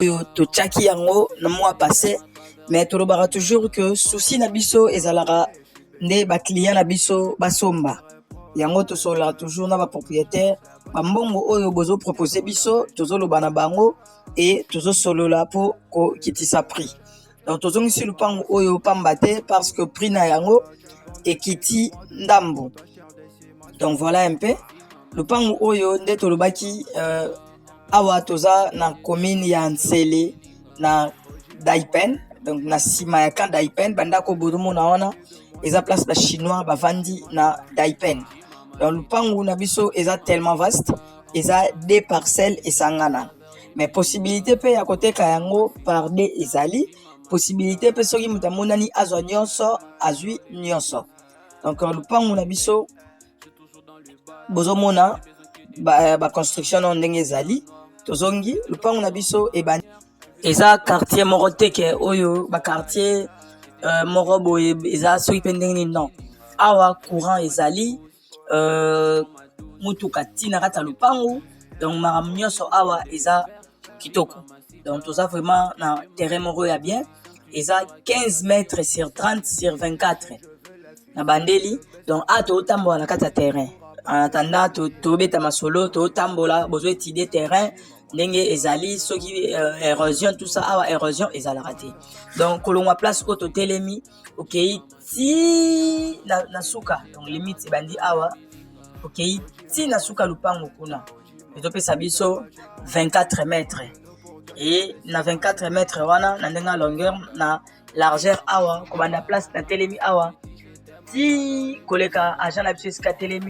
Oyo totiaki yango na mois passé, mais tolobaka toujours que souci na biso ezalaka nde baclient na biso basomba yango. Tosololaka toujours na bapropriétaire. Bambongo oyo bozopropose biso, tozoloba na bango e tozosolola mpo kokitisa prix. Donc tozongisi lupango oyo pamba te, parce que prix na yango ekiti ndambo. Donc voilà un peu lupango oyo nde tolobaki. Awa toza na commune ya Nsele, na Daipen, donc na nsima ya camp Daipen. Bandako bozomona wana eza place bachinois bavandi na Daipen. Donc lupangu na biso eza tellement vaste, eza deux parcelles esangana, mais possibilité mpe ya koteka yango par deux ezali, possibilité mpe soki moto amonani azwa nyonso, azwi nyonso. Donc lupangu na biso bozomona baconstruction ba nao ndenge ezali. Tozongi lupangu na biso ebandi, eza quartier moko teke oyo baquartier moko boye eza soki mpe ndenge nini. Non, awa courant ezali, mutuka ntina kati ya lupangu. Donc makambo nyonso awa eza kitoko. Donc toza vraiment na terrain moko ya bien, eza 15 mètres sur 30 sur 24 na bandeli. Donc awa tozotambola na kati ya terrain. En attendant tobeta masolo, tozotambola, bozoétudier terrain ndenge ezali, soki érosion, tout ça. Awa érosion ezalaka te. Donc kolongwa place oyo totelemi, okei ti na suka. Donc limite ebandi awa, okei ti na suka lupango kuna, ezopesa biso 24 mètres. E na 24 mètres wana, na ndenge ya longueur na largeur, awa kobanda place na telemi awa ti koleka agent na biso esika telemi.